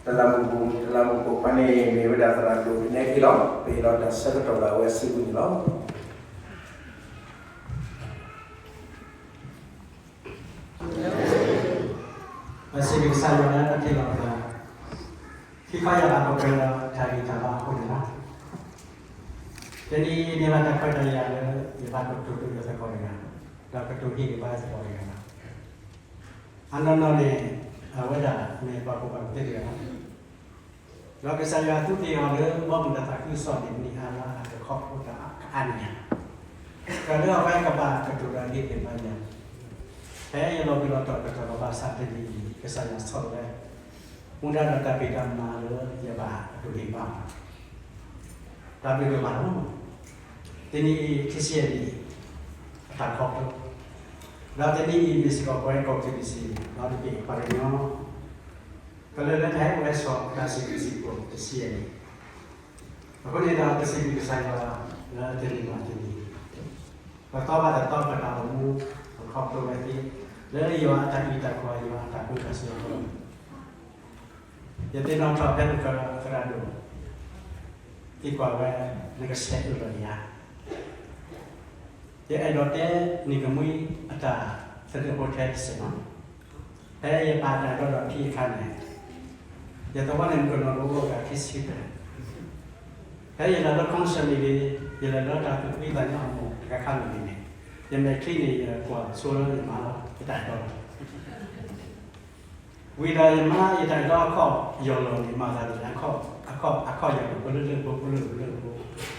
တလးမူးပူၤ, တလးမူးပိာ်ခွါန့ၣ် မ့ၢ်ဝဲဒၣ်သရၣ်ဒိၣ်ကနဲက့လီၤ. ပအဲၣ်ဒိးတၢ်ဆၢကတီၢ်ဘၣ်ဝဲအစုပူၤန့ၣ်လီၤ. ပစံးဘျုးကစၢ်ယွၤလၢအဟ့ၣ်လီၤပှၤ ခံခီယၤလၢပှဲၤဒီးတၢ်ဂံၢ်တၢ်ဘါအဃိန့ၣ်လီၤ. တနံၤအံၤန့ၣ်ဘၣ်တၢ်ခွဲးတၢ်ယာ်လၢ ယဘၣ်ကတိၤဒိယသကိးတဂၤ, ဒီးကတိၤဟ့ၣ်ယဘၣ်သကိးတဂၤလီၤ. အနီၢ်နီၢ်န့ၣ် အဝဲဒၣ်မ့ၢ်ပှၤကူၣ်ဘၣ်ကူၣ်သ့တဂၤလီၤ. ဒီးကစၢ်ယွၤသူၣ်တ့ၢ်အီၤလၢဘီမုၢ်တၢ်သးခုကစီၣ်န့ၣ် မ့ၢ်အါလၢအကခီဖျိတၢ်အါန့ၢ်ညါ, တၢ်လၢအဝဲကဘၣ်ကတိၤဒီးဟ့ၣ်သ့ၣ်ညါ, ဖဲယလီၤဘှံးလီၤတီၤကတီၢ်လီၤဘၣ်ဆၣ်တနံၤအံၤ ကစၢ်ယွၤဆီၣ်လီၤဝဲ မူဒါဒီးတၢ်ဖံးတၢ်မၤလၢယဘၣ်ကတိၤဟ့ၣ်ဘၣ်အီၤ, တၢ်ဘျုးဒိၣ်မးလီၤ. တနံၤအံၤ ခံဆံယဲၢ်နံၣ် အတၢ်ခီဖျိ, ဒီးတနံၤအံၤမ့ၢ်စ့ၢ်ကီးပဝဲကိးက့ၤတဆံ, ဒီးတက့ၢ်ပှၤကညီ ကလၢာ်လၢတၢ်ဟဲအိၣ်ဟဲဆိးတၢ်စံးဘျုးစံးဖှိၣ်တဆံယဲၢ်နံၣ်, အဃိန့ၣ်ဒီးပစံးဘျုးကစၢ်ယွၤလၢတနံၤဘၣ်တနံၤ, ပတီဘၣ်တတီပတၢ်အိၣ်မူ ပခီဖျိဝဲသ့, လၢယွၤအတၢ်အုၣ်တၢ်ခီ ယွၤအတၢ်ပၢတၢ်ဆှၢအဃိ ယသ့ၣ်နီၣ်ထီၣ်ဖဲပကသရၣ်ဒိၣ် သံကွၢ်ဝဲ နကဆဲးအၢၣ်လီၤယၤ, ယအဲၣ်ဒိးတဲနံၤကမှံအတၢ်သဒၢဖိထဲတစဲးနီၤ, ဖဲယပာ်တၢ်ဒီးဒီးခံအခါန့ၣ်, ယသဝီန့ၣ်မုၢ်ကနီၤကအိၣ်ဂၤခံဆံဖဲ, ဖဲယလဲၤလၢ concert မ့ၢ်ဂ့ၤ, ယလဲၤလၢတၢ်သူၣ်ဖှံသးညီအမူးတခါခါမ့ၢ်ဂ့ၤန့ၣ်, ယမဲာ်ချံန့ၣ် ယကွၢ်ဆိလၢယမါလီၤ ယတၢ်အဲၣ်တီလီၤ. ဝံၤဒီးယမါယတၢ်အဲၣ်တီအခီၣ်ယီၢ်လီၤန့ၣ် မၤသးဒ်လဲၣ်, အခီၣ်ယီၢ်လီၤ ပလၢလၢပှဲၤပလၢပှဲၤပှဲ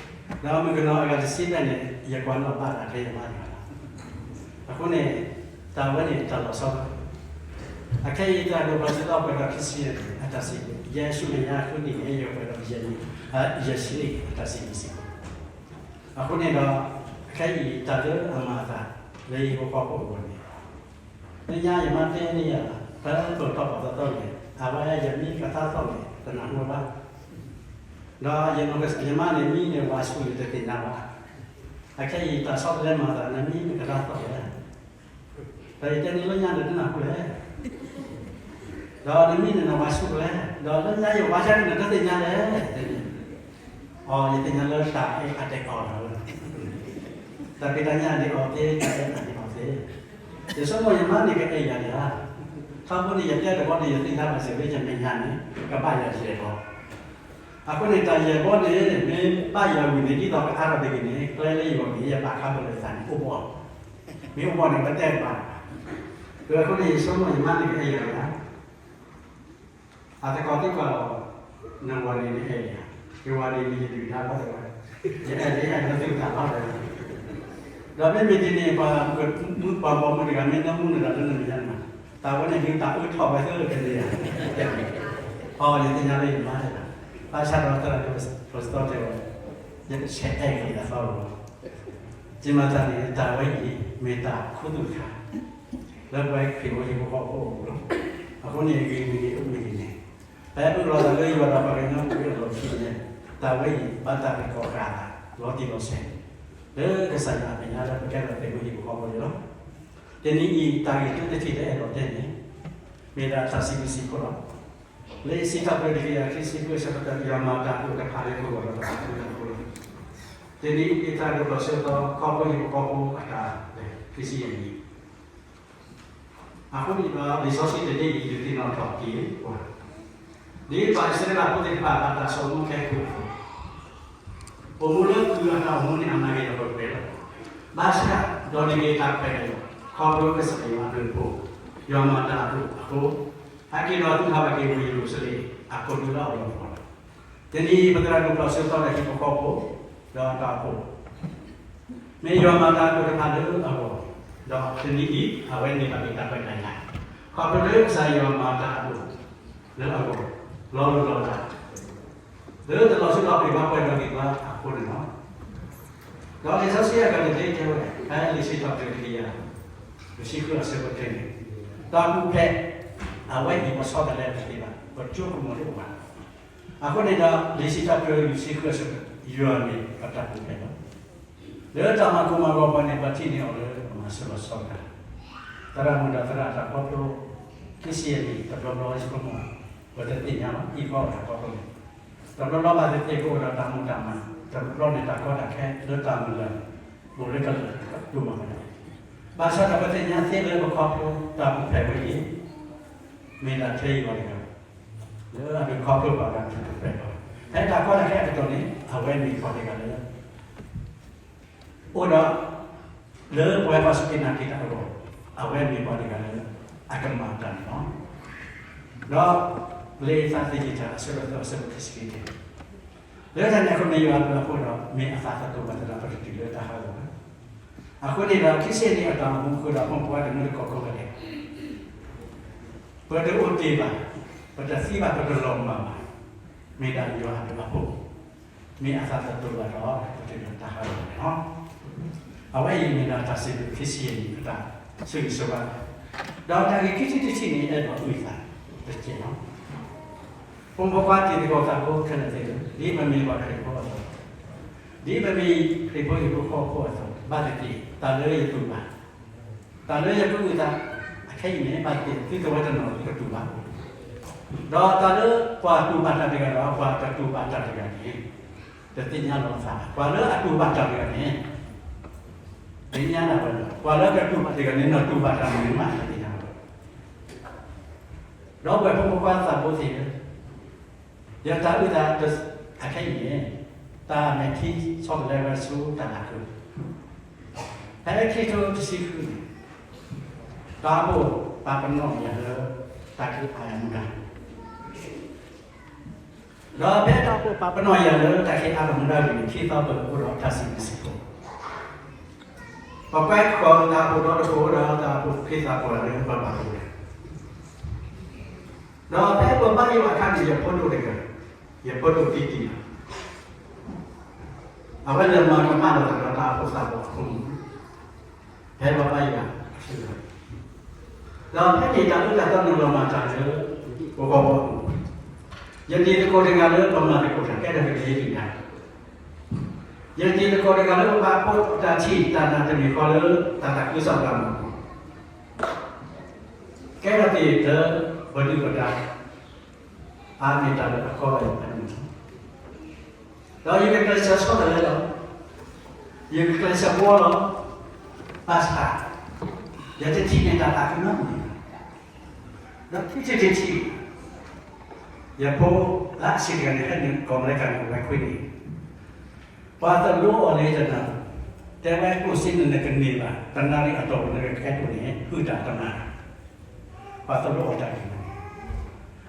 ၤ, ဒီးမုၢ်ကနီၤအဂၤတဆံဖဲန့ၣ် ယကွၢ်နီၣ်ဘၣ်တၢ်ထဲယမါန့ၣ်လီၤ. အဃိန့ၣ် တၢ်ဝဲန့ၣ်တၢ်လီၤဆီ, အခဲအံၤတၢ်ဒိးဘျီးစ့ၢ်ကီးပှဲၤဒီးခံဆံယဲၢ်နံၣ် အတၢ်စံးဘျုး, ယဲၢ်ဆံနံၣ်ညါအဃိန့ၣ် ယပှဲၤဒီးယဲၢ်ဆံနံၣ်အတၢ်စံးဘျုးစံးဖှိၣ်, အဃိန့ၣ်ဒီး အခဲအံၤတၢ်လၢအမၤအသး လၢယဟံၣ်ဖိဃီဖိအဂီၢ်န့ၣ်, လၢညါယမါတဲန့ၢ်ယၤ ဖဲပတီၢ်ပာ်သီသီန့ၣ် အဝဲယမံကသါသီၣ်န့ၣ် တနၢ်ဟူဘၣ်, ဒီးယမံန့ၣ်ဝါဆူၣ်ယတသ့ၣ်ညါဘၣ်, အခဲအံၤတၢ်ဆီတလဲမၤအသး နမံနကသါသီၣ်လဲၣ်, ဒီးယတဲန့ၢ်လၢညါန့ၣ်တနၢ်ဟူလဲၣ် ဒီးနမံန့ၣ်နဝါဆူၣ်လဲၣ်, ဒီးလၢညါယဝါဆူၣ်န့ၣ်နတသ့ၣ်ညါလဲၣ်, အီ ယသ့ၣ်ညါလၢတၢ်အဲၣ်အတၢ်အီၣ်လီၤ, တၢ်ဖံးတၢ်ညၣ်ဒ်အီၤသ့ တၢ်အဲၣ်အတၢ်ဒ်အီၤသ့, ယဆိကမိၣ်ယမါန့ၣ်ကအဲၣ်ယၤဒံးဧါ, ထီဘိန့ၣ် ယတဲတဘီန့ၣ် ယသ့ၣ်ညါဘၣ်စ့ၢ်ဝဲ ယမဲာ်ညါန့ၣ် ကဘၣ်ယၤယဲၢ်ဘီ, အဃိန့ၣ် တၢ်ယဲၢ်ဘီန့ၣ် မ့ၢ်ဘၣ်ယၤဝံၤန့ၣ် ဒ်သိးကအါထီၣ်တဂ့ၤန့ၣ် ကျဲလၢယဂီၢ်န့ၣ် ယပာ်ခါဘၣ်လၢယသးန့ၣ် အိၣ်ဘီ, မ့ၢ်အိၣ်ဘီန့ၣ် ပတဲတဘၣ်, အဃိန့ၣ် ယဆိကမိၣ်ယမါန့ၣ်ကအဲၣ်ယၤဒံးဧါ အသကိးသံကွၢ်လီၤ, နဝၤန့ၣ်နအဲၣ်ယၤ, ယဝၤန့ၣ်မ့ၢ်ယဒုၣ်ဒါလီၤတဲဝဲ, ယအဲၣ်ဒ်အဲၣ်လၢသုတၢ်လီၤတဲဝဲ, ဒီးမ့မ့ၢ်ဒ်န့ၣ် ပှၤမုၣ်ပှၤဘီမုၣ်တဂၤမ့ၢ်နၢမူနတၢ်လၢနမဲာ်ညါန့ၣ်, တၢ်ဝဲန့ၣ်ဒုးတၢ်အၢထီၣ်ဝဲသ့ၣ်တဖၣ်န့ၣ်ဧါ, အီ ယသ့ၣ်ညါလၢယမါတဲဒၣ်, ဘၣ်ဆၣ်ဒီးသရၣ်ဒိၣ်ဖရူစတီတဲဝဲ, ယကဆဲးအဲၣ်က့ၤယသီလီၤ, ယမၤတၢ်န့ၣ် တၢ်ဝဲအံၤ မ့ၢ်တၢ်ခူသူၣ်တခါ လၢပဝဲခရံာ်ဖိဟံၣ်ဖိဃီဖိအအိၣ်လီၤ, အဃိန့ၣ် ဂ့ၤမ့ၢ်ဂ့ၤ အိၣ်မ့ၢ်ဂ့ၤန့ၣ်, ဖဲပအၢၣ်လီၤသးလၢယွၤဒီးပှၤကညီအဂီၢ်အလီၢ်ခံန့ၣ်, တၢ်ဝဲအံၤ ဘၣ်တၢ်သကိးဃာ်သး လီၤတံၢ်လီၤဆဲး, လၢကစၢ်ယွၤအမဲာ်ညါလၢပကဲထီၣ်သုးဖိဟံၣ်ဖိဃီဖိန့ၣ်လီၤ. တနံၤအံၤ တၢ်ဂ့ၢ်တထံၣ်လၢအဲၣ်ဒိးတဲန့ၣ်, မ့ၢ်ဒၣ်တၢ်စံးဘျုးစံးဖှိၣ်လီၤ. လၢလံာ်စံးထီၣ်ပတြၢၤတကယၤခံဆံဃုအဆၢကတီၢ် ယွၤမၤတၢ်အဒိၣ်တဖၣ်လၢပဂီၢ်ဒီးပသးသမူအဃိလီၤ. တနံၤအံၤ တၢ်ဒိးဘျီးစ့ၢ်ကီး ခီဖျိဟံၣ်ဖိဃီဖိအတၢ်လဲၤ ခံဆံယဲၢ်နံၣ် အဃိန့ၣ်ဒီး လံာ်စီဆှံတနံၤအံၤ ဒုးသ့ၣ်နီၣ်ထီၣ်က့ၤပှၤ, ဒ်ပှၤအံၣ်စရ့လးဖိသ့ၣ်တဖၣ် ဘၣ်တၢ်ဆိမိၣ်ခဲအံၤအသိး, အိၣ်မူလၢကုၢ်အတၢ်အိၣ်မူန့ၣ် အနာ်ဂ့ၤဒီးပှဲၤပှဲၤလီၤ. ဘၣ်ဆၣ် ဒီးန့ၣ်ဂ့ၤ တၢ်ခွဲးတၢ်ယာ် ခီဖျိကစၢ်ယွၤအဘျုးအဖှိၣ်, ယွၤမၤတၢ်အဒိၣ်အဃိ, ဟဲက့ၤဒီးသူၣ်ထီၣ်ဘၣ်က့ၤဝ့ၢ်ယရူၤၡလ့ၣ် အခိၣ်ဒူလၢအလီၤပှီၢ်လီၤ. တနံၤအံၤ ပသရၣ်ဒိၣ်ဘျီးစ့ၢ်ကီးဒီးဟံၣ်ဖိဃီဖိ ဒီးတၢ်အိၣ်ဖှိၣ် မ့ၢ်ယွၤမၤတၢ်အဒိၣ်တဖၣ်လၢအဂီၢ်, ဒီးတနံၤအံၤ အဝဲန့ၣ်ဘၣ်က့ၤတၢ်ခွဲးတၢ်ယာ်, ခီဖျိလၢကစၢ်ယွၤမၤတၢ်အဒိၣ်လၢအဂီၢ်, လီၤလိၢ်လီၤလး လၢတလီၤဆူလီၤပျံၤဘၣ်ပှဲၤဒီးဂ့ၤဘၣ်အဃိန့ၣ်လီၤ. ဒီးလံာ်စီဆှံအဂၤတက့ၢ်တဲဝဲ ဖဲလံာ်စံးထီၣ်ပတြၢၤတကယၤ လွံၢ်ဆံဃုအဆၢဖိတၢန့ၣ်, တၢ်ပူၤဖျဲး အဝဲအံၤပဆီတလဲတသ့ဘၣ်, ပကၠိကမီၤတအိၣ်ဘၣ်. အဃိန့ၣ်ဒီး လံာ်စံးထီၣ်ပတြၢၤလွံၢ်ဆံဃုအဆၢဖိ ယွၤမ့ၢ်ပတၢ်ပူၤဖျဲးလီၤ. လၢတၢ်မၤကိၢ်မၤဂီၤပှၤန့ၣ် ပှၤထံၣ်န့ၢ်အီၤလၢပမၤဆၢလီၤဆီတၢ်, သရၣ်မုၣ်ဒီးသရၣ်တၢ်ခီဖျိ ခံဆံယဲၢ်နံၣ် တဘျီဘျီဆိကမိၣ် ပတသ့ၣ်ညါဘၣ် အံၤဃီတၢ်ကီဖိန့ၣ်, တဘျီဘျီဘၣ်သ့ၣ်သ့ၣ်ကအိၣ်ဒီးတၢ်မူတၢ်မၤ, တဘျီဘျီန့ၣ်တၢ်ကီတၢ်ခဲလၢတၢ်မုၢ်လၢ်, ဘူးလၢကလၢာ်တူၢ်မၤဝဲဒၣ်, ဘၣ်ဆၣ်ဒီးပသ့ၣ်ညါသ့လၢပခီဖျိတၢ်ပူၤဖျဲးဝဲအံၤ, မ့ၢ်ဒၣ်ထဲအံၤလီၤတဂၤ, လၢအဒုးခီဖျိဘၣ်ဒၣ်တၢ်ပူၤဖျဲးလီၤ, ဖဲတၢ်ကီတၢ်ခဲအကတီၢ်န့ၣ် အဝဲမ့ၢ်ပှၤတဂၤလၢ အိၣ်ဒီး လၢပဝဲပှၤစူၢ်က့ၤနာ်က့ၤတၢ်အဂီၢ်, အဝဲမ့ၢ်ပှၤတဂၤလၢ အကမၤတၢ်န့ၣ်လီၤ. ဒီး လံာ်သးသယုၢ်တၢ်အဆၢဒိၣ်သၢအဆၢဖိခံဆံခံန့ၣ်, လၢတၢ်န့ၣ်အဃိမ့ၢ်ယွၤအဘျုးအဖှိၣ်ဒီး မ့ၢ်အသးသတူၢ်ဘၣ်တၢ်ဒီးပတတုၤလၢတၢ်ဟးဂီၤဘၣ်. အဃိန့ၣ်ဒီး ခံဆံန့ၣ်အတၢ်အိၣ်မူဃုာ်ဒီး ဖိမုၣ်ဖိခွါတမုာ်တကိးကိးဂၤဒဲး ပတအိၣ်တ့ၢ်ဘၣ်, ပတသံဘၣ်, ပတလီၤမၢ်ဘၣ်, မ့ၢ်ဒၣ်ယွၤအဘျုးအဖှိၣ်, မ့ၢ်အသးသတူၢ်ဘၣ်ဒီး ပတုၤလၢတၢ်ဟးဂီၤန့ၣ်လီၤ. အဝဲအံၤမ့ၢ်ဒၣ်တၢ်စံးဘျုးခံဆံယဲၢ်န့ၣ် အတၢ်ဆိၣ်ဂ့ၤဆိၣ်ဝါ, ဒီးတၢ်ဂ့ၢ်ခံဆံတဆံန့ၣ် အဲၣ်ဒိးအုၣ်သးတက့ၢ်လီၤ. ဖိမုၣ်ဖိခွါတံၤသကိးသးဖိခဲလၢာ်သ့ၣ်ဧၢ, ဒ်ပမ့ၢ်ပှၤခရံာ်ဖိအသိး, ဒ်ပမ့ၢ်ခရံာ်ဖိဟံၣ်ဖိဃီဖိအသိး, ဘၣ်သ့ၣ်သ့ၣ် တၢ်လၢယတူၢ်ဘၣ် တၢ်လၢယကအုၣ်သး အခဲအံၤန့ၣ် ဘၣ်သ့ၣ်သ့ၣ် သုတဝဲတနီၤကတူၢ်ဘၣ်, ဒီးတၢ်လၢပှၤတူၢ်ဘၣ်တၢ်တဂၤဒီး ပှၤတတူၢ်ဘၣ်တၢ်တဂၤန့ၣ် တသ့ၣ်ညါလီၤအသးဘၣ်. ပှၤလၢအတူၢ်ဘၣ်တၢ်တဂၤန့ၣ် သ့ၣ်ညါလီၤဝဲလီၤ. ပှၤလၢအတတူၢ်ဘၣ်တဂၤန့ၣ် နတူၢ်ဘၣ်တၢ်မနုၤမး တသ့ၣ်ညါလီၤ. ဒီးပဝဲဖိမုၣ်ဖိခွါသးဖိသ့ၣ်ဧၢ, ယတၢ်အုၣ်သးအခဲအံၤန့ၣ် တၢ်မဲာ်ထံဆီတလဲဝဲဆူတၢ်သးခု, ဖဲခံကထိတဆံဃုန့ၣ် တၢ်အိၣ်ဖှိၣ်ပာ်ပနီၣ်ယၤလၢ တၢ်က့ၤအါယၤမူဒါ, ဒီးဖဲတၢ်အိၣ်ဖှိၣ်ပာ်ပနီၣ်ယၤလၢ တၢ်က့ၤအါယၤမူဒါန့ၣ် ခံသီပအိၣ်ဒီးတၢ်စံးဘျုးစံးဖှိၣ်, ပကွဲးဃီၤတၢ်အိၣ်ဖှိၣ်ဒီတဖှိၣ်ဒီး တၢ်အိၣ်ဖှိၣ်ဖံသးပှၢ်လၢပဘၣ်အိၣ်ဝဲ ဒီးဖဲပဘါယွၤအခါန့ၣ် ယဖိဒိၣ်တဂၤ, ယဖိဒိၣ်တံၢ်တံၢ်လီၤ. အဝဲလဲၤမၤကမၣ်လိာ်သးဒီးတၢ်အိၣ်ဖှိၣ်သးဘီအဖိမုၣ်, ဖဲပဘါယွၤအခံလီၤ. ဒီးဖဲန့ၣ်တၢ်အုၣ်တၢ်သီနုာ်လီၤမၤတၢ်လၢ ပဂီၢ်ပူၤ, ယတံၤသကိးတဂၤလၢပမၤသကိးတၢ် ကဲထီၣ်က့ၤယတံၤတၢ်, ယတံၤသကိးတဂၤလၢပဘၣ်ဖှိၣ်တၢ်ထံၣ်တၢ်နၢ်တမံၤဃီလၢ တၢ်သးခုကစီၣ်တၢ်မၤအပူၤ ကဲထီၣ်က့ၤလၢ ပဒုၣ်ပဒါ အါန့ၢ်တၢ်လၢအခီဂာ်အံၤဖဲန့ၣ်လီၤ. ဒီးယကကျဲးစၢးဆီတလဲလီၤ. ယကကျဲးစၢးဘှီလီၤ. ဘၣ်ဆၣ် ယတထံၣ်န့ၢ်တၢ်သးခုနီတမံၤ, ဒီးခံထံၣ်တထံၣ် ယဖိလၢအဆံးတဂၤန့ၣ် ဟဲနုာ်ကီၢ်အမဲရကၤန့ၣ် အဝဲခွံန့ၣ် ပှၤသလိအီၤလၢယတနၢ်, တဲဝဲကျိၣ်စ့န့ၣ်နကန့ၢ်ဘၣ် တနၣ်ရံၣ်အတီၢ်ပူၤနကကဲထီၣ်န့ၣ် ဟုၣ်တၢ်တမၤ, ပှၤသလိအီၤတၢ်ဂ့ၢ်န့ၣ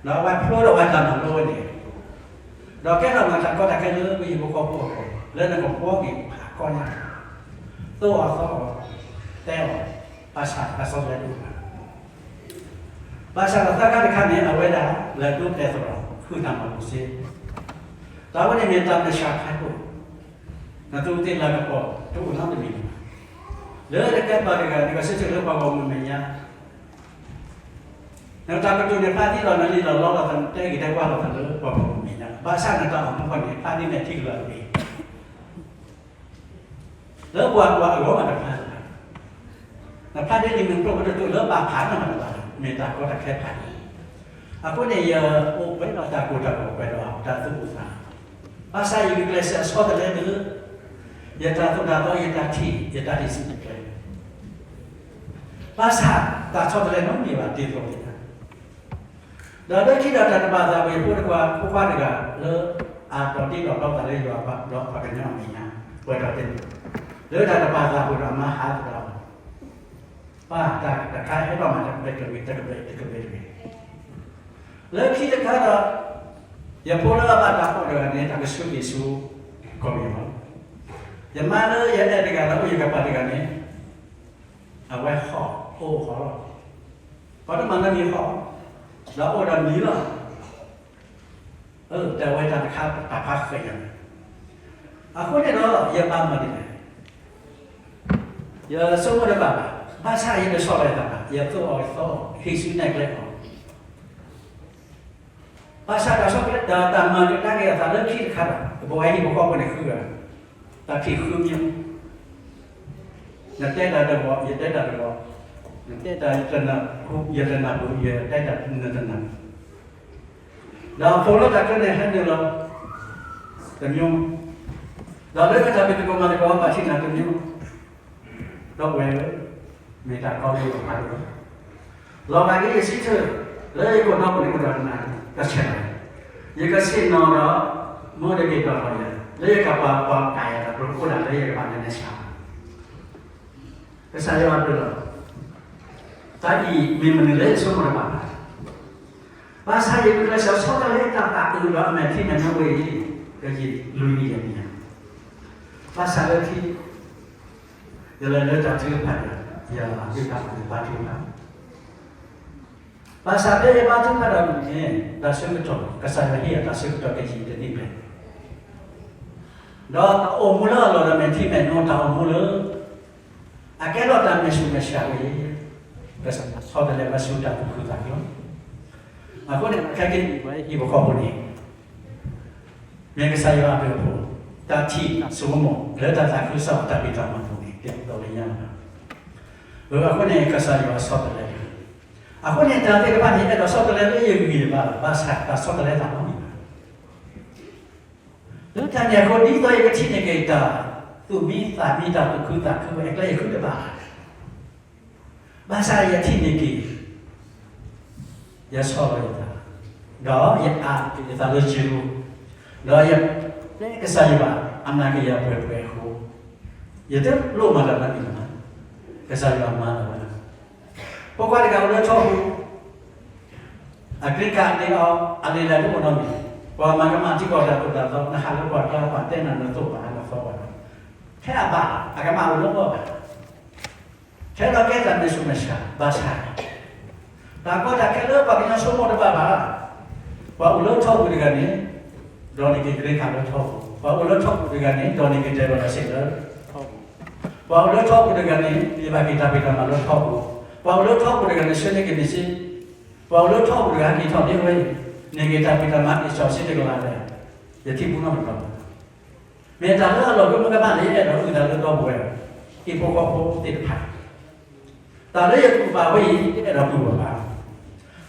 ်, ဒီးအဝဲဖျိဒီးအဝဲတၢ်မၤလိဝဲန့ၣ်, ဒီးကဲထီၣ်မၤတၢ်ကီတၢ်ခဲလၢပဟံၣ်ဖိဃီဖိအဂီၢ် လၢနကဘှီက့ၤဖးကီညါ, သိၣ်အီၤသီအီၤ, တဲအီၤ, ဘၣ်ဆၣ်တၢ်ဆီတလဲတအိၣ်ဘၣ်. ဘၣ်ဆၣ်ဒီးသၢခါတခါန့ၣ် အဝဲဒၣ်လဲၤဒိးတဲသရိာ် ဟုၣ်တၢ်မၤလိစ့, တၢ်ဝဲန့ၣ်မ့ၢ်တၢ်မၤစၢၤခါခိၣ်, နသုးသ့ၣ်လၤကပီၤတအိၣ်နီတမံၤဘၣ်. လၢတကဲပှၤတဂၤ နကဆၢထၢၣ်လၢပှၤဂီၢ်မုၢ်မဲာ်ညါ နတၢ်ကတိၤန့ၣ် ဖျါဒ်လီၤနလံာ်လီၤလီလီၤ နတဲဂ့ၤတဲဝါလီၤသးလၢပှၤဂီၢ်မုၢ်မဲာ်ညါ, ဘၣ်ဆၣ်နတၢ်အိၣ်မူဃီန့ၣ် ဖျါဒ်မဲာ်ထံကလၤတဘ့ၣ်, လၢပှၤကွၢ်အဂီၢ်မးတဖျါလၢၤဘၣ်. နဖျါဒ်လံာ်မုၢ်ကျိၤဝဲၤကွာ်တတူၢ်လၢဘၣ်ဖးနီတမံၤဘၣ်, မ့ၢ်တၢ်ကီတၢ်ခဲဖးန့ၣ်. အဃိန့ၣ် ယအိၣ်ပှဲၤဒီးတၢ်ကိၢ်တၢ်ဂီၤ ပှဲၤဒီးတၢ်သူၣ်အိၣ်သး, ဘၣ်ဆၣ်ယကကျဲးစၢးဆီတလဲလၢ ယတၢ်သိၣ်တၢ်သီ ယတၢ်ထံၣ် ယတၢ်ဟံးစုတကျဲ ဘၣ်ဆၣ်တၢ်ဆီတလဲနီတမံၤဘၣ်တ့ၢ်သီၣ်တ့ၢ်တၢ်, ဒီးလၢခံဒီးတၢ်တဘၣ်သးဝဲ ဖိတခွါ ဖိခွါတဂၤလၢ အတီၣ်တ့ၢ်ဒီးဘျီသးလၢယွၤဒီးပှၤကညီအမဲာ်ညါ ပှဲၤထီၣ်တ့ၢ်, လၢတၢ်တဘၣ်သးဝဲဒီးအမါဟးသဒီး ပၢ်တၢ်တခါဟဲထီၣ်မၤတကဘျဲးတကဘျဲးတကဘျဲးတကဘျဲးတကဘျဲး, လၢခံတခါဒီး ယဖိလၢအဘၣ်တၢ်ဖီၣ်တဂၤန့ၣ် တၢ်ကဆှၢက့ၤဆူ ကီၢ်ပယီၤလီၤ. ယမါလၢယအဲၣ်တဂၤဒီးအိၣ်ယကပၤတဂၤန့ၣ် အဝဲဟီၣ်အိၣ်ဟီၣ်လီၤ. ပှၤတမၤလၢမံၤဟီၣ် ဒီးအိၣ်ဒီးမံၤလီၤ. အၢ တဲဝဲတၢ်တခါတၢ်ဖးဃဲၤယၤန့ၣ်, အဃိန့ၣ်ဒီး ယဘၣ်မၤဒ်လဲၣ်, ယဆိကမိၣ်တဘၣ်ဘၣ်, ဘၣ်ဆၣ်ယတဆီၣ်လီၤယသးဘၣ်, ယသိၣ်အီၤယသီအီၤ ဟံးစုနဲၣ်ကျဲအီၤ ဘၣ်ဆၣ်တၢ်ဆီတလဲ တၢ်မၤကဒါက့ၤအသးလၢခံတခါဒီး ပဝဲဟံၣ်ဖိဃီဖိန့ၣ်ဃုဂၤ, တၢ်ထံၣ်ဃုမံၤ, နတဲတၢ်တဂီၤ ယတဲတၢ်တဂီၤ, နတဲတၢ်ယတနၢ်ပူၤ ယတဲတၢ်နတနၢ်ပူၤ, ဒီးဖိလၢတၢ်ချၢန့ၣ်ဟဲနုာ်လီၤတမံၤ, ဒီးလၢတၢ်ဖံးသကိးမၤသကိးပာ်ထံၣ်နၤတမံၤ, ဒီပုၢ်ဝဲၢ်ဧၢ, မ့ၢ်တၢ်ကီလၢယအိၣ်ဖးဒိၣ်လီၤ. လီၤဂာ်ဒ်ယစံးထၢၣ်, လၢယကအိၣ်ဒီပုၢ်ဝဲၢ်ဒီးနၤတဆဲးဘၣ်, ယကဆ့ၣ်နီၤဒီး မ့ၢ်တက့ၤဒီးလီၤယၤ လၢယကပာ်ပှၤကးယၤဒီးကျိခိၣ်ဒၣ်လၢယကဘၣ်လဲၤလဲၤဆှး ကစၢ်ယွၤအဘျုးလီၤ. တၢ်အံၤမ့ၢ်မနုၤလၢယဆိကမိၣ်တဘၣ်ဘၣ်. ဘၣ်ဆၣ်ယဂုာ်ကျဲးစၢးဆီတလဲတၢ်သးအုးဒီးအမဲာ်ထံမဲာ်နိဝဲအံၤ, ကယံာ်လွံၢ်နံၣ်ယဲၢ်နံၣ်ညါ, ဘၣ်ဆၣ်လၢခံ ယလဲၤလၢတၢ်ထုကဖၣ်ဒီး ယဒုးတၢ်မၤယဘါထုကဖၣ် ဘၣ်ဆၣ်ဖဲယဘါထုကဖၣ်ဒီးန့ၣ် တၢ်ဆၢကတီၢ် ကစၢ်ယွၤဟ့ၣ်အတၢ်ဆၢကတီၢ်ကယံာ်တနံၣ်ဘျဲၣ်, ဒီးတၢ်အိၣ်မူလၢအလီၢ်ဒီးမဲာ်ထံမဲာ်နိတၢ်အိၣ်မူလၢ အကဲထီၣ်တၢ်မဲာ်ဆူၣ်မဲာ်ဆှးဝဲအံၤ, ကစၢ်ယွၤဆီတလဲဝဲဆူတၢ်သူၣ်ခုသးခုလီၤ. အဃိန့ၣ် ခဲကနံၣ်အံၤပဝဲဟံၣ်ဖိဃီဖိန့ၣ် မ့ၢ်ကစၢ်ယွၤအဘျုးအဖှိၣ်, တၢ်ထံၣ်ဆိကမိၣ်လၢတၢ်သးခုကစီၣ်တၢ်ဖံးတၢ်မၤအပူၤန့ၣ် တဒိးလၢညါလီၤ. အဃိန့ၣ် ကစၢ်ယွၤဆီတလဲလၢ, အဃိန့ၣ် တၢ်သ့ၣ်တဖၣ်န့ၣ် အဲၣ်ဒိးဆီတလဲလၢယဂံၢ်ယဘါလီၤ, ဘၣ်ဆၣ်တၢ်ဆီတလဲတၢ်နီတမံၤဘၣ်. လၢတၢ်န့ၣ်အဃိ ဒ်သိးယကထံၣ်န့ၢ်က့ၤတၢ်သူၣ်မံသးမံ တၢ်သူၣ်ခုသးခုဝဲအကျဲ ယဃုတဘၣ်ဘၣ်. ဘၣ်ဆၣ်ယထံၣ်န့ၢ်က့ၤ ယဆီလီၤယသး, ဒီးယအးက့ၤယသးလၢယဂီၢ်, ဒီးယတဲကစၢ်ယွၤအနၢ်ကယၤပှဲၤပှဲၤအဃိ, ယတလိၣ်မၤတၢ်နီတမံၤဘၣ်, ကစၢ်ယွၤမၤလီၤဝဲဒၣ်. ဖိခွါတဂၤအိၣ်လၢထီပူၤ, အကြ့ကၤန့ၣ်အီၤ အလံာ်လဲၢ်တအိၣ်နီတမံၤ, ပှၤမၤကမၣ်ထံကီၢ်တၢ်သိၣ်တၢ်သီ နဟးလၢပှၤကျါ ပှၤတဲနၤနသိၣ်ဘၣ်နသီဘၣ်, ထဲအဘၣ် အကမၣ်အိၣ်လၢအီၤဘၣ် ထဲဒီးကဲတၢ်မဲာ်ဆူၣ်မဲာ်ဆှး ဘၣ်ဆၣ် တၢ်ကီတၢ်ခဲလၢပှၤကညီဆိကမိၣ်တဘၣ်ဘၣ်. ပှၤအိၣ်လၢထီပူၤတဂၤန့ၣ် ဒိးန့ၢ်က့ၤကြ့ကၤလၢထီပူၤ, ပှၤအိၣ်လၢထီပူၤတဂၤန့ၣ် ဒိးန့ၢ်က့ၤတဲဘၣ်လီၤစ့ၣ်လၢထီပူၤ, ပှၤအိၣ်လၢထီပူၤတဂၤန့ၣ် မ့ၢ်ဘၣ်က့ၤတၢ်ဖံးတၢ်မၤလၢထီပူၤ, ပှၤအိၣ်လၢထီပူၤတဂၤန့ၣ် ဆှၢန့ၢ်က့ၤန့ၢ်စ့, ပှၤအိၣ်လၢထီပူၤတဂၤဟဲက့ၤထီၣ်ဒ့ဝဲအံၤ, န့ၢ်က့ၤတၢ်ဖံးတၢ်မၤက့ၤစီၤစ့တကလးလဲၣ်, ယထံၣ်ပူနီတဘျီ မ့ၢ်တၢ်လၢအလီၢ်ကမၢကမၣ်လၢယအဲၣ်ဒိးအုၣ်သးလၢဒီပုၢ်ဝဲၢ် ဟံၣ်ဖိဃီဖိသ့ၣ်တဖၣ်, တၢ်လၢယတူၢ်ဘၣ်ဝဲအံၤ ယအဲၣ်ဒိးတူၢ်ဘၣ်ဘၣ်,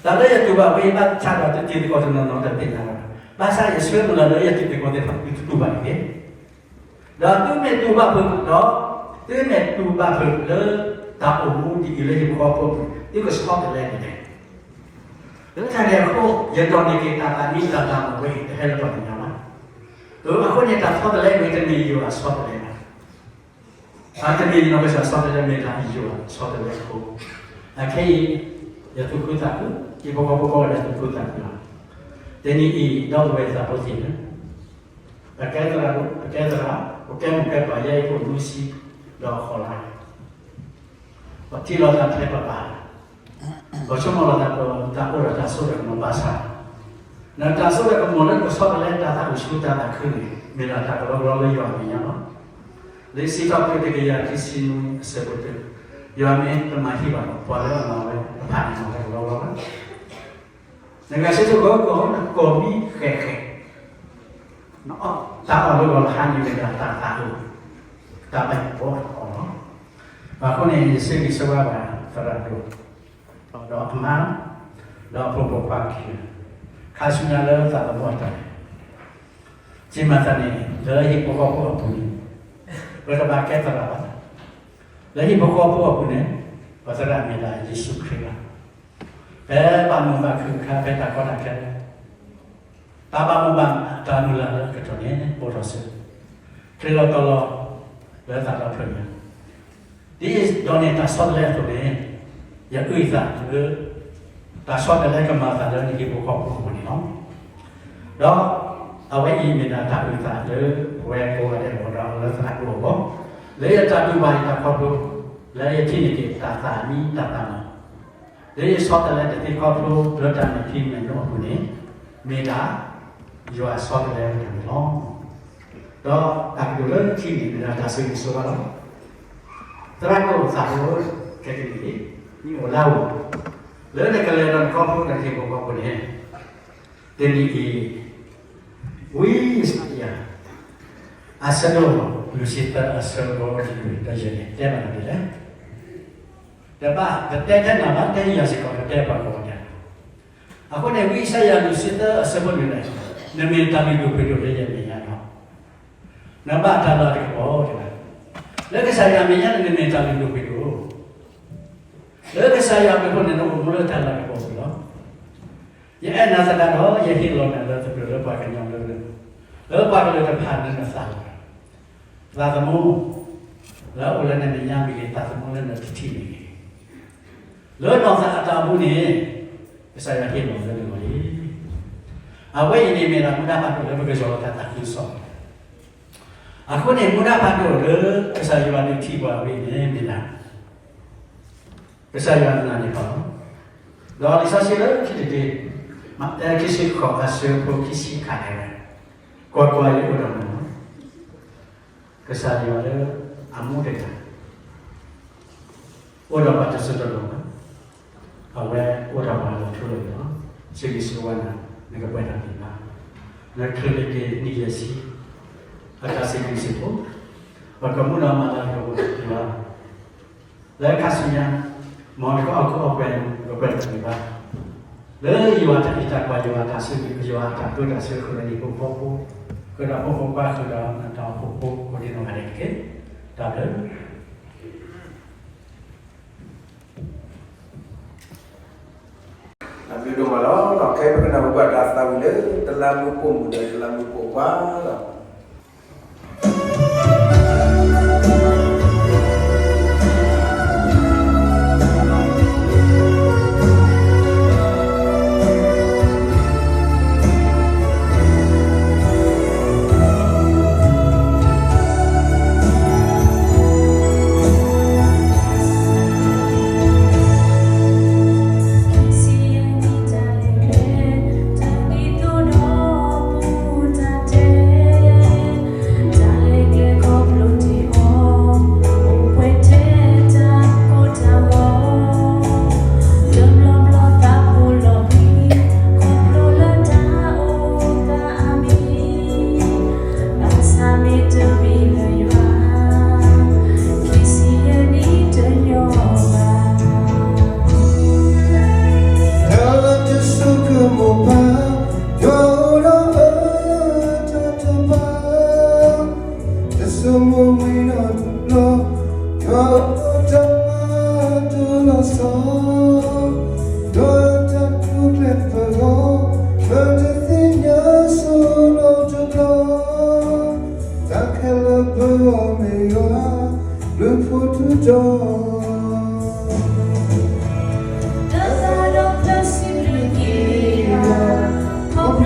တၢ်လၢယတူၢ်ဘၣ်ဝဲအံၤ ဘၣ်ဆၣ်ဒီးတတံၤသကိးတနီၤနီၤတသ့ၣ်ညါဘၣ်, ဘၣ်ဆၣ်ယဆၢမုၢ်လၢ်လၢယတံၤသကိးသ့ၣ်တဖၣ် သုတတူၢ်ဘၣ်တက့ၢ်. ဒီးသုမ့ၢ်တူၢ်ဘၣ်ဖုးဒီး သုမ့ၢ်တူၢ်ဘၣ်ဖုးလၢ တၢ်အိၣ်မူဒ်အံၤလၢဟံၣ်ဖိဃီဖိအပူၤ သုကဆီတလဲန့ၣ်လဲၣ်. လၢတၢ်န့ၣ်အဃိ ယဒိးန့ၢ်က့ၤတၢ်သးမံတၢ်သးမုာ်ဝဲအံၤ တဟဲလၢပှၤကညီဘၣ်. အဃိန့ၣ် တၢ်ဆီတလဲဝဲတမ့ၢ်ယွၤအဆီတလဲဘၣ်. အတမ့ၢ်နီၢ်ကစၢ်ဆီတလဲ မ့ၢ်တၢ်ယွၤအဆီတလဲအဃိ, အခဲအံၤ ယသူၣ်ခုသးခု, ဟံၣ်ဖိဃီဖိကိးဂၤဒဲးသူၣ်ခုသးခုလီၤ. တနံၤအံၤ ဒီပုၢ်ဝဲၢ်သးဖိသ့ၣ်ဧၢ, ပကဲသရၣ်, ပကဲသရၣ်, ပကဲမိၢ်ကဲပၢ် ယဲအံၤအိၣ်နွံဆံဒီးဃိးလါ ပထံၣ်လိာ်သးထဲပဘၣ်, ပဆိကမိၣ်လိာ်သး ပတၢ်အိၣ်ဒီးတၢ်စိတၢ်ကမီၤဘၣ်ဆၣ်, နတၢ်စိတၢ်ကမီၤလၢကဆီတလဲတၢ်သးအိၣ်ဆူတၢ်သးခုန့ၣ် မ့ၢ်ဒၣ်တၢ်ကလီကလီလၢယွၤအမဲာ်ညါလီၤ. လံာ်စံးထီၣ်ပတြၢၤတကယၤခံဆံနွံအဆၢဖိတၢ, ယွၤမ့ၢ်တမၤဟံၣ်ဘၣ်ဒီး ပှၤလၢအမၤဝဲတဖၣ်န့ၣ်မၤဝဲကလီကလီလီၤ. နဂၤဆၢထၢၣ်ဂီၤကီၢ် နကိးမံဃဲးဃဲး, နအီၣ်တၢ်အီၣ်လၢဂီၤလၢဟါန့ၣ်မ့ၢ်ဒၣ်တၢ်သးအုး, တၢ်ဘၣ်ယိၣ်ဘီအီၣ်လီၤ. အဃိန့ၣ် ယဆၢဂ့ၤဆၢဝါဘၣ်သရၣ်ဒိၣ်, ဒီးအမါ, ဒီးအဖိပိာ်ခွါခံဂၤ, ခါဆူညါလၢသးသမူအတၢ်လဲၤ, ကမၤသးန့ၣ် လၢဟံၣ်ဖိဃီဖိအပူၤန့ၣ်, ပတဘၣ်ကဲသရၣ်ဘၣ်. လၢဟံၣ်ဖိဃီဖိအပူၤန့ၣ် ပသရၣ်မ့ၢ်ဒၣ်ယ့ၣ်ၡူးခရံာ်လီၤ. ဖဲပဘၣ်မုာ်ဘၣ်ခုၣ်အခါ ဖဲတၢ်ကီတၢ်ခဲ တၢ်ဘၣ်မူဘၣ်ဒါ တၢ်မုၢ်လၢ်လၢအကတၢၢ်န့ၣ် အိၣ်ထီၣ်ဆူ ချ့လီၤတီလီၤလၢသးဒီဖျၢၣ်ညါ, ဒ်ယဒိးန့ၢ်တၢ်ဆီတလဲအသိးန့ၣ်, ယအုၣ်ယသးလၢ တၢ်ဆီတလဲကမၤသးလၢနဟံၣ်ဖိဃီဖိအပူၤန့ၣ်လီၤ. ဒီးအဝဲအံၤမ့ၢ်ဒၣ်တၢ်အုၣ်သးလၢ ပဝဲကိးဂၤဒဲးလၢသရၣ်ဒိၣ်အဂီၢ်, လၢယတၢ်တူၢ်ဘၣ်အံၤတၢ်ခီဖျိ, လၢယထံၣ်န့ၢ်က့ၤတၢ်သးမံတၢ်သးမုာ် လၢယဆီတလဲတသ့ခီဖျိလၢတၢ်မဲာ်ထံမဲာ်နိအပူၤန့ၣ်, မ့ၢ်ဒၣ်ယွၤဆီတလဲတဂ့ၤန့ၣ်လီၤ. ဒီးတၢ်ကတိၤလၢခံန့ၣ် မ့ၢ်ဒၣ်တၢ်ဆၢဂ့ၤဆၢဝါလီၤ. သရၣ်ဒိၣ်သးဖိ ခဲကနံၣ်အံၤ မ့ၢ်အိၣ်လၢအအိၣ် လၢနကလဲၤဒီးနခီဖျိဒီးနဟံၣ်ဖိဃီဖိန့ၣ်, တနံၤအံၤ ဝံယၡါယၤ အဆၢဒိၣ် လွံၢ်ဆံသၢ အဆၢဖိတဆံလွံၢ် ဒီးယဲၢ်န့ၣ် တဲဘၣ်နၤဒ်လဲၣ်. တဘၣ် ပတဲထဲနၤဘၣ် တဲယၤစ့ၢ်ကီး ပတဲပှၤကိးဂၤဒဲး. အဃိန့ၣ် ဝံယၡါယၤလွံၢ်ဆံသၢအဆၢဖိလွံၢ်န့ၣ်, နမ့ၢ်တၢ်လုၢ်ဒိၣ်ပှ့ၤဒိၣ်လၢယမဲာ်ညါဒီး, နဘၣ်တၢ်လၤတၢ်ကပီၤ, လၢကစၢ်ယွၤအမဲာ်ညါန့ၣ် နမ့ၢ်တၢ်လုၢ်ဒိၣ်ပှ့ၤဒိၣ်, လၢကစၢ်ယွၤအဘျုးအဖှိၣ်န့ၣ် နအိၣ်မူလၢတၢ်လၤကပီၤပူၤလီၤ. ယအဲၣ်နၤသတးဒီး ယဟ့ၣ်လီၤနၤလၢသပၢၤလၢပှၤကညီလၢ, လၢပှၤကလုာ်တဖၣ်လၢနသးလီၤ. သးသမူလၢအအိၣ်လၢနမဲာ်ညါမ့ၢ်ဂ့ၤ, သးသမူလၢနတထံၣ်မ့ၢ်ဂ့ၤ, လၢနီၢ်သးအတၢ်အိၣ်မူန့ၣ် ကစၢ်ယွၤဟ့ၣ်လီၤလၢနဂီၢ်လံ. အဝဲအံၤန့ၣ်မ့ၢ်ဒၣ်မူဒါဖးဒိၣ်လၢပကယီၤလီၤတၢ်သးခုကစီၣ်. အဃိန့ၣ် မူဒါဖးဒိၣ်လၢကစၢ်ယွၤဒုးထံၣ်ပှၤဝဲအံၤန့ၣ်မ့ၢ်ဒၣ် ကစၢ်ယွၤနာ်န့ၢ်ပှၤလီၤ. ဒီးလံာ်စီဆှံလၢခံတဒ့, မးသဲခံဆံဃိးအဆၢဖိခံဆံခါန့ၣ်, ကွၢ်ကွၢ်, ယအိၣ်ဒီးနၤလီၤ. ကစၢ်ယွၤလၢအမူတဂၤ အိၣ်ဒီးပှၤတစိၢ်တလီၢ်ဘၣ်, အဝဲအိၣ်ဒီးပှၤလၢထူလၢယိာ်, စံးဘျုးစံးဖှိၣ်နၤ, နကပှဲၤတၢ်တ့ၢ်ဘၣ်, နချုးလ့ၤက့ၤနံၣ်ယဲၢ်ဆံ, အတၢ်စံးဘျုးစံးဖှိၣ်, ပကမူဒီးမၤလၤကပီၤက့ၤလီၤ. လၢခါဆူညါ, မ်တကအီၣ်ကူအီၣ်ပှဲၤန့ၣ် ပကပှဲၤတၢ်တ့ၢ်ဘၣ်, လၢယွၤတၢ်အံးတၢ်ကွၢ်, ယွၤတၢ်ဆိၣ်ဂ့ၤ, ယွၤအတၢ်ပၢတၢ်ဆၢဃုာ်ဒီးဟံၣ်ဖိဃီဖိ, ဃုာ်ဒီးဖိဖိခွါ, ဃုာ်ဒီးနတၢ်အိၣ်ဖှိၣ်ဖိကိးဒံနီၢ်ဂၤဒဲးတက့ၢ်. တၢ်ဘျုး တၢ်ဘျုးဒိၣ်မးလီၤ. ခဲအံၤပကနၢ်ဟူဘၣ်တၢ်သးဝံၣ်လၢ တလးမူပိာ်မုၣ်ဒီးတလးမူပိာ်ခွါလီၤ. တၢ်တစိကမီၤဘၣ်, ယွၤအိၣ်ဒီးအတၢ်တဘၣ်, တစိမိၢ်ဝံၤဒီးတဘျီ, ယွၤအိၣ်ဒီးတၢ်တိၢ်လီၤဆီ, ယွၤတၢ်ထူၣ်ဖျဲးပဂီၢ်, ပတသ့ၣ်ညါစိၤနီတဘျီ, တၢ်ခဲလၢာ်ပဂီၢ်မ့ၢ်ယွၤ, ဘျုးဖှိၣ်ထူးတီၤ ဒီးသးဒီဖျၢၣ်စံးဘျုးက့ၤယွၤ, ခီဖျိလၢအတၢ်အဲၣ်ပှၤ, ဒီးသးဒီဖျၢၣ်စံးဘျုးက့ၤအီၤ, ခံဆံယဲၢ်နံၣ်ပတုၤဃီ,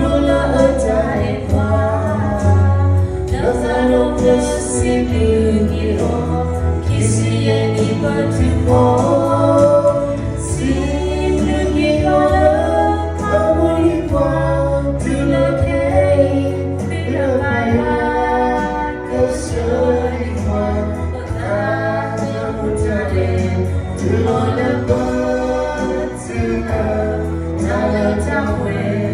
စံးဘျုးက့ၤယွၤလၢအမူဒံးပှၤ, တုၤလၢခဲအံၤ, တုၤလၢပၢ်ယွၤ ကဆှၢဒံးပှၤ, ပသးသမူတၢ်လဲၤ, တုၤလီၤလၢပၢ် တုၤလၢ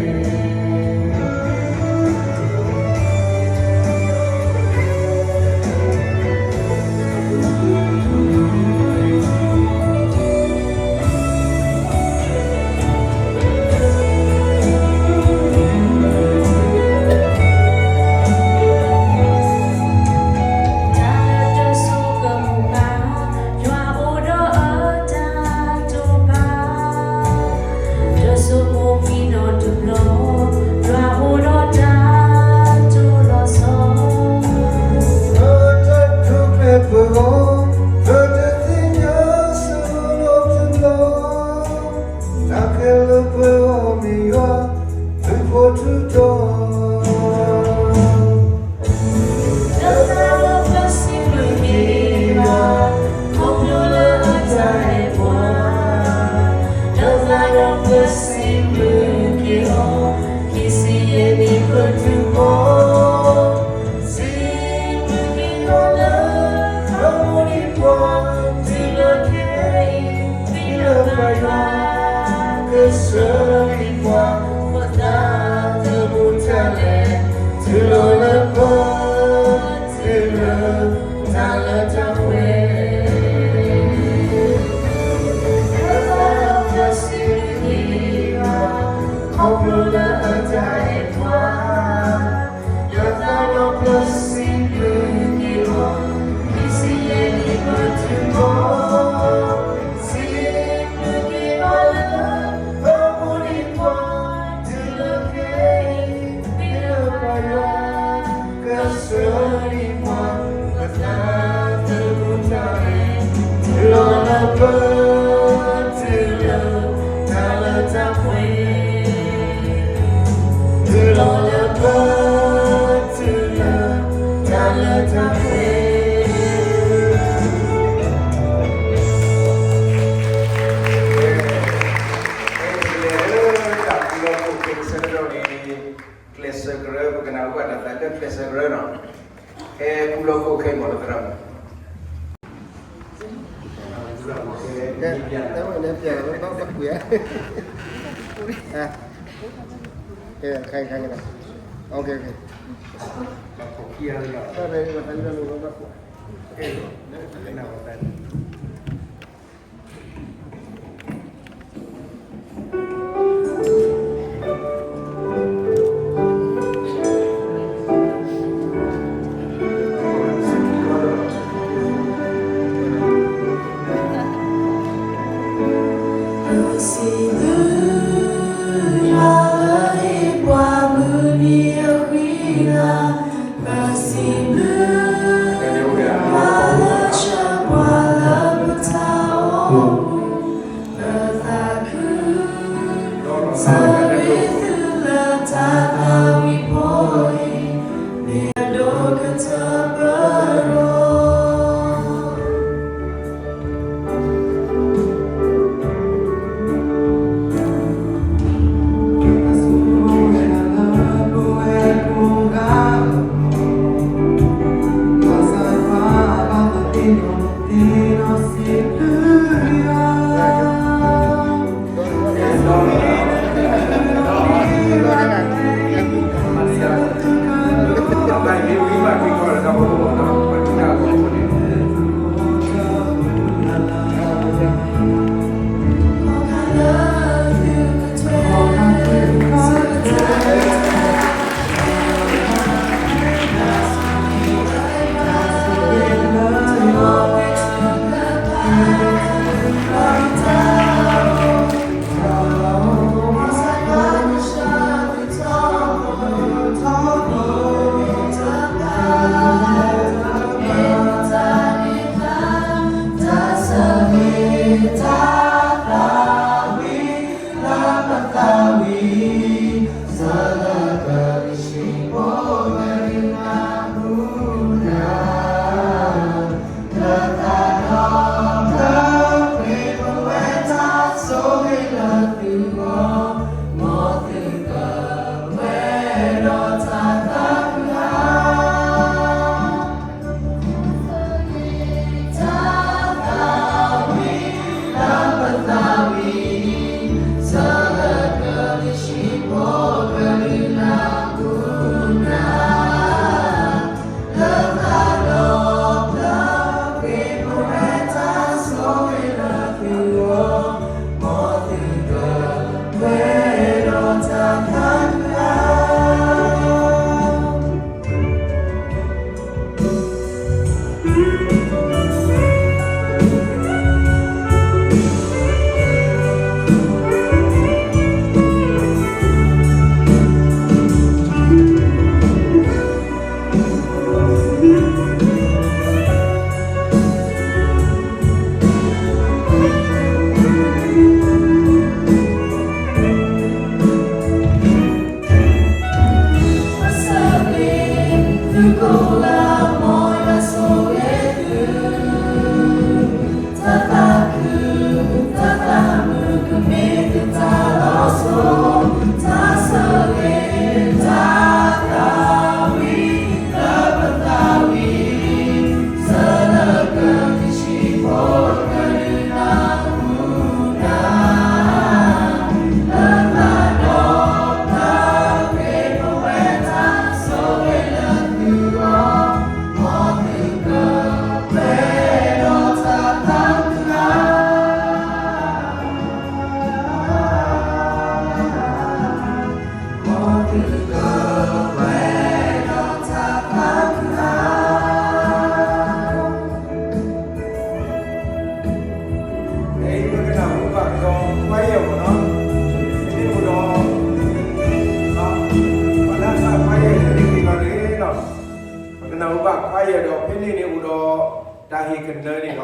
တၢ်လၢတၢ်ပှဲၤ တၢ်လၢတစိကမီၤဘၣ်, ယွၤအိၣ်ဒီးအတၢ်တိာ်ပာ်, တစိမိၢ်ဝံၤဒီးတဘျီ, ယွၤအိၣ်ဒီးတၢ်တိၢ်လီၤဆီ, ပတၢ်ထူၣ်ဖျဲးပဂီၢ်, ပတသ့ၣ်ညါစိၤနီတဘျီ, တၢ်ခဲလၢာ်ပဂီၢ်မ့ၢ်ယွၤ, ဘျုးဖှိၣ်ထူးတီၤ ဒီးသးဒီဖျၢၣ်စံးဘျုးက့ၤယွၤ, ခီဖျိလၢအတၢ်အဲၣ်ပှၤ, ဒီးသးဒီဖျၢၣ်စံးဘျုးက့ၤအီၤ, ခံဆံယဲၢ်နံၣ်ပတုၤဃီ, စံးဘျုးက့ၤယွၤလၢအမူဒံးပှၤ, တုၤလၢခဲအံၤ, တုၤလၢပၢ်ယွၤ ကဆှၢဒံးပှၤ, ပသးသမူတၢ်လဲၤ, တုၤလီၤလၢပၢ် တုၤလၢ တၢ်လၢတၢ်ပှဲၤ ဒီးသးဒီဖျၢၣ်စံးဘျုးက့ၤယွၤ, န့ၣ်ပျဲဘၣ်ကွံာ်ဧါ, ခါခါန့ၣ်, OK, OK, ပစံးဘျုးယွၤလၢဟ့ၣ်ပှၤမုၢ်နံၤအဃံလၤ, ပစံးဘျုးယွၤလၢဆှၢပှၤလၢပတၢ်အိၣ်မူ, ပသးခု စၢၤဝဲသုလၢတၢ်သးဝံၣ်ဖိအံၤ, မ့ၢ်အဒိၣ်ကတၢၢ်ပၢၢ်ဒီး ပကနၢ်ဟူဘၣ်ကဒီး choir မ့ၢ်နီၤ, ဖဲန့ၣ်အိၣ်ဒီး ပှၤလၢအစး choir န့ၣ် န့ၣ်က့ၤလီၤန့ၣ်လီၤ, ပကနၢ်ဟူဘၣ် choir ဒီး ဖဲန့ၣ်န့ၣ်အိၣ်ဒီး တၢ်ဟ့ၣ်ကနၢန့ၣ်လီၤ.